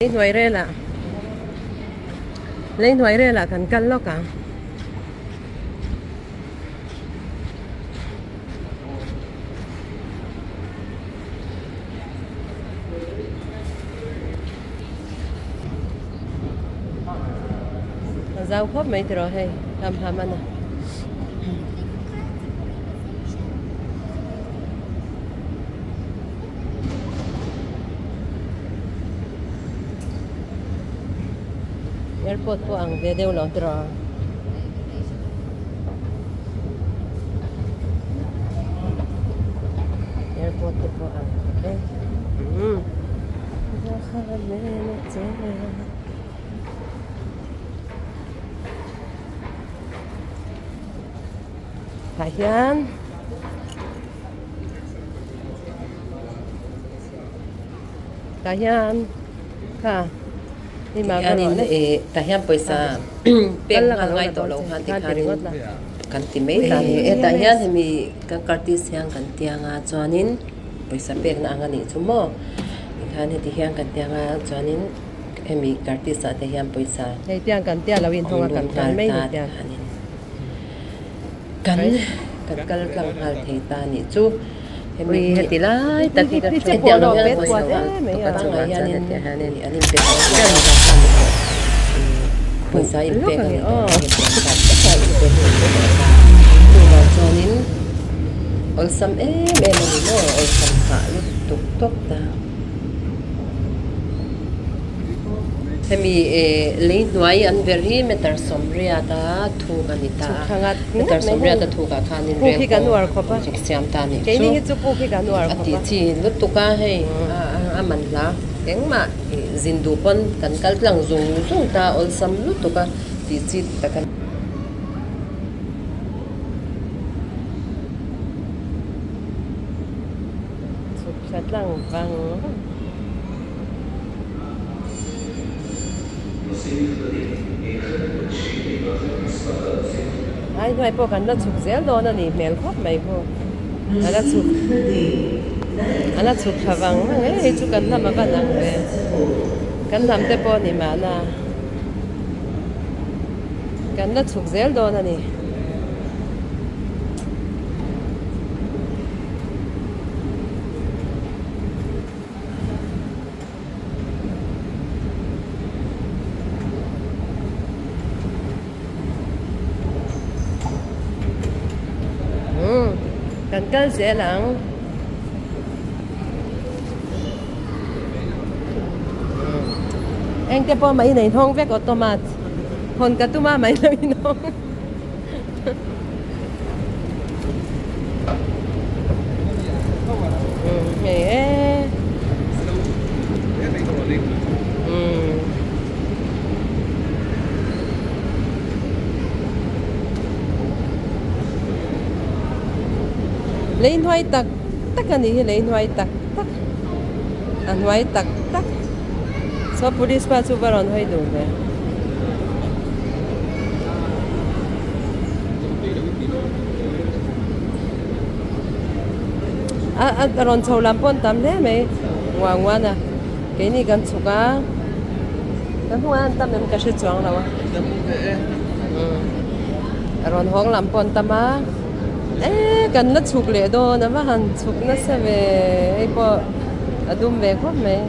Lei hnuai relah lei hnuai relah kan kal lawk ang. A zau khawp mai tiraw hei ham ham a na. Airport pawh ang ve deuh lo tiraw. Airport te pawh ang khawp e. Umm. Tah hian. Tah hian kha hei mah ka rawh le. Tah hian pawisa pek nghal ngai tawh lo khan tikhanin kan ti mai ta ni. Hetah hian hemi kan kartis hian kan tiang a chuanin pawisa pekna ang a nih chu maw tikhan heti hian kan tiang a chuanin hemi kartis ah te hian pawisa Hei tiang kan tia lo inhawng a kan kal mai ni tiang. Kan kan kal tlang nghal thei ta nih chu hemi hi heti lai tak hi ka hre hetiang lo hian pawisa tawka chungah hianin an inpe tawh a pawisa inpek a ni tawh a hetiang zat taka inpe hi an pe tawh a chuvang chuanin awlsam em em a ni maw awlsam phah lutuk tawp ta. Hemi lei hnuai an ver hi meter sawmriat a thuk a ni ta a, meter sawmriat a thuk ah khanin rel pawh chuk siam ta a nih chu a tih chi lutuk a hei a man hla engmah zin duh pawn kan kal tlang zung zung ta awlsam lutuk a tih chi tak a ni. Chhuk thla tlang vang vang. Ai hnuai pawh kan la chhuk zel dawn a nih hmel khawp mai pawh. A la chhuk a la chhuk thla vang vang e hei chu kan hnam a van ang ve. Kan hnam te pawh a ni mahna. Kan la chhuk zel dawn a ni. Umm kan kal zel ang. Engte pawh mai nei hnawng vek automat hawn ka tum a mai lo inhawng. Lei hnuai tak tak a nih hi lei hnuai tak tak a hnuai tak tak saw police pa chu va rawn hawi duh ve. A a rawn chho lam pawh an tam hle mai nguah nguan a keini kan chhuk a ka hnungah an tam em ka hre chuang lo a a rawn hawng lam pawh an tam a e kan la chhuk leh dawn a va han chhuk nasa ve hei pawh a dum ve khawp mai.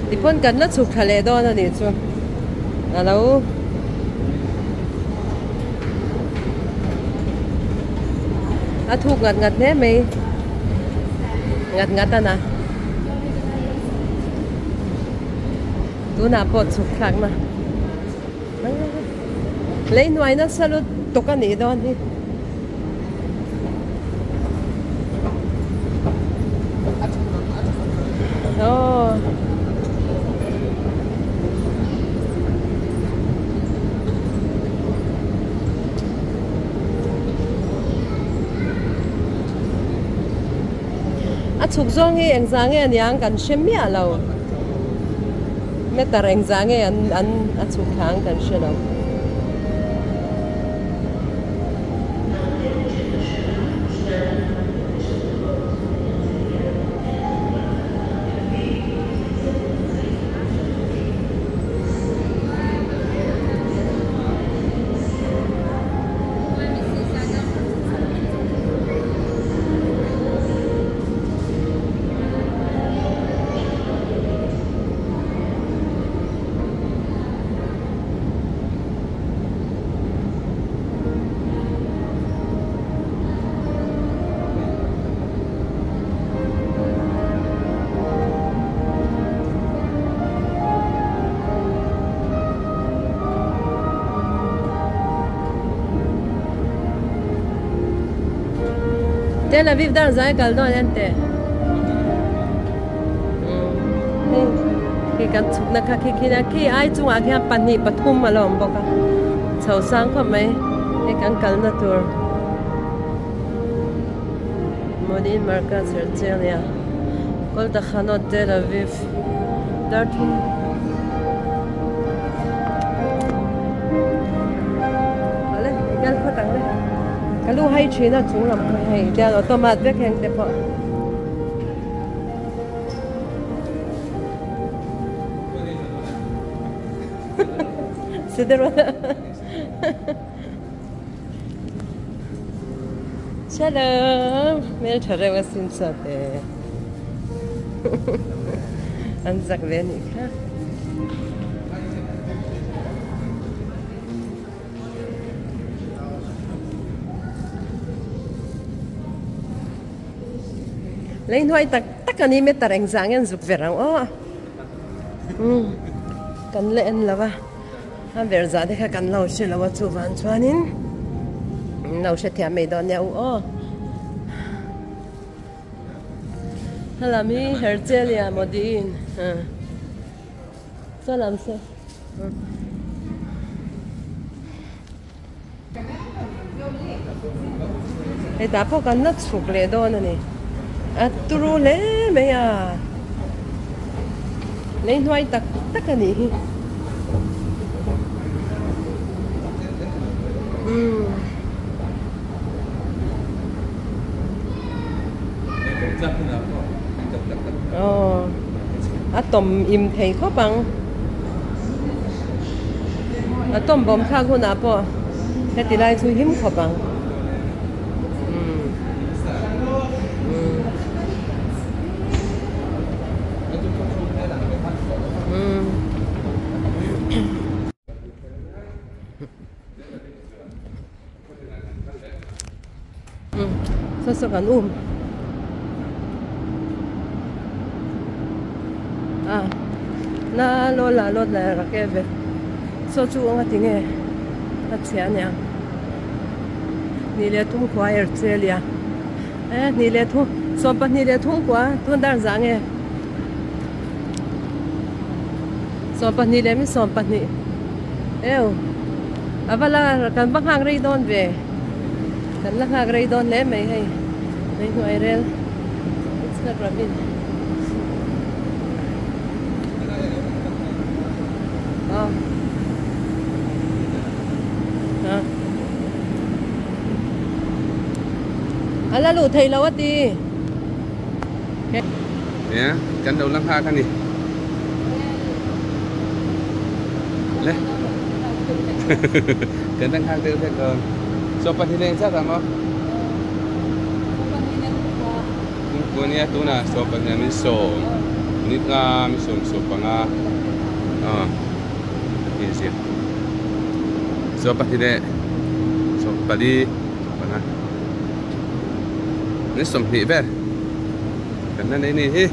Tipawn kan la chhuk thla leh dawn a nih chu a lo a thuk ngat ngat hle mai ngat ngat a na. Tunah pawh chhuk thlakna lei hnuai nasa lutuk a nih dawn hi. Aw. A chhuk zawng hi engzah nge aniang kan hre miah lo. Meter engzah nge an an a chhuk thla ang kan hre lo. Tel Aviv dar zai kal dawn en teh. Khi kan chhukna kha khi khi khi ai chungah khian pahnih pathum a lo awm bawk a chho sang khawp mai hei kan kalna tur Modi Markaz Herzliya Kol Tachanot Tel Aviv dar thum Awle kal phawt ang le ka lu hai thin a chung lam pawh hei tiang automat vek heng te pawh. Shalom hmel tha reuh asin chuan e an zak ve anih kha. Lei hnuai tak tak a ni meter engzah nge an zuk ver ang aw umm kan la en lo a a ver zah te kha kan lo hre lo a chuvang chuanin an lo hrethiam mai dawn nia u aw helam hi Herzelia Modiin saw lam saw. Hetah pawh kan la chhuk leh dawn a ni. A turu hle mai a. Lei hnuai tak tak a nih hi. Umm. Aw. A tawm im thei khawp ang. A tawm bawm thlak hunah pawh heti lai chu him khawp ang. Saw saw kan um a na lo la lo la rakeve saw chu anga tinge a chhia ania ni leh thum khua er chelia e ni leh thum sawm pahnih leh thum khua tun dar zah nge 22 leh min 12 eu a va la kan va nghak rei dawn ve kan la nghak rei dawn hle mai hei hei hnuai rel Yitzhak Rabin aw a la luh theih loh a ti. Nia, kan lo la nghak a ni. Le. Kan la nghak deuh hlek dawn. Chaw pahnih leh engzat ang aw? Thingpui nia tunah chaw pahnih ah min sawm. Minute nga min sawm sawm panga. Aw. Ka ti zia. Chaw pahnih leh chaw pali chaw panga. Ni 20 vel kan la nei ni hi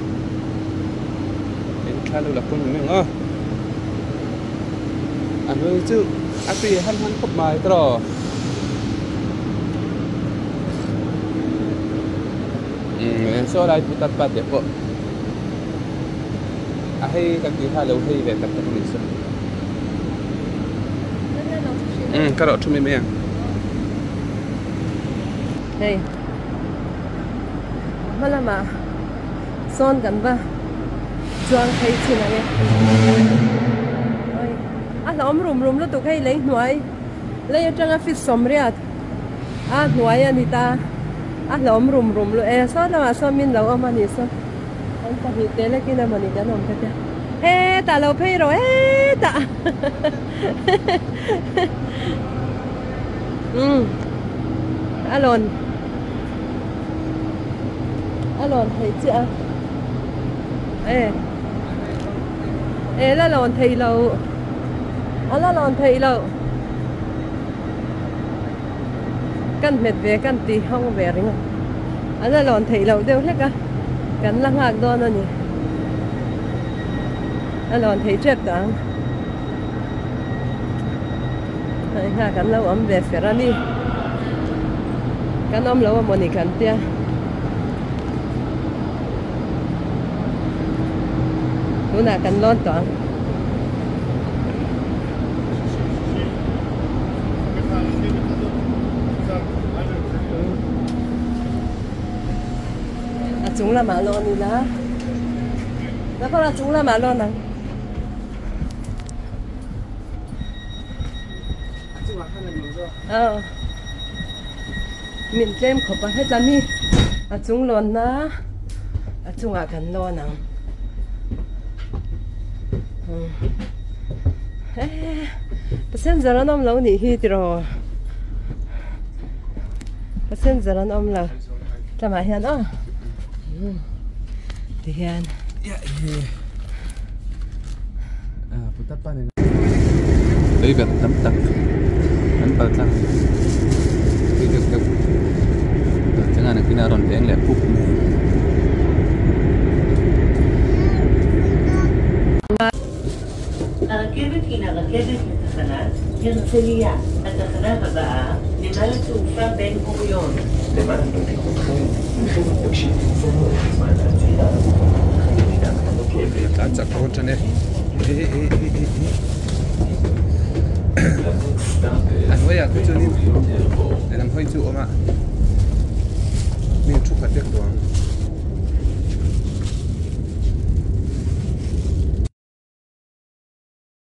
in thla lo la pawh ni mai ang aw a hnuai chu a tui han han khawp mai tawh umm saw lai putar pa te pawh a hei kan tih kha a lo hei ve tak tak a nih chu umm ka rawh thu mai mai ang. Hei hma lamah sawn kan va chuang phei chin ang e. hlauhawm rum rum lutuk hei lei hnuai lei atanga feet sawmriat a hnuai a ni ta a hlauhawm rum rum lu e saw lamah sawn min lo awm a nih saw an pahnih te lekin emawni kan awm ka tia hetah lo phei rawh hetah umm a lawn a lawn theih chiah a e e la lawn theih loh a la lawn theih loh kan hmet ve kan ti hawng ve ringawt a la lawn theih loh deuh hlek a kan la nghak dawn a ni a lawn theih tep tawh ang hei nghak an lo awm ve fer a ni kan awm lo a mawni kan tia. Tunah kan lawn tawh ang. A chung lamah lawn ila. Nakhawr a chung lamah lawn ang. Aw. Min tlem khawp a hetla mi a chung lawnna a chungah kan lawn ang eh passenger an awm lo nih hi tiraw passenger an awm lo tlamah hian aw ti hian Leiverh tam tak an pal tlang a ni. Tui deuh deuh pal tlang a nakinah a rawn leng leh pup mai. הרכבת הינה רכבת לתחנת הרצליה. התחנה הבאה, נמל התעופה בן גוריון. למען בטיחותכם, הנכם מתבקשים למסור את זמן העצירה הירידה מהרכבת. Tlan chak dawn tan e. A hnuaiah khu chuanin lehlam hawi chu a awm a.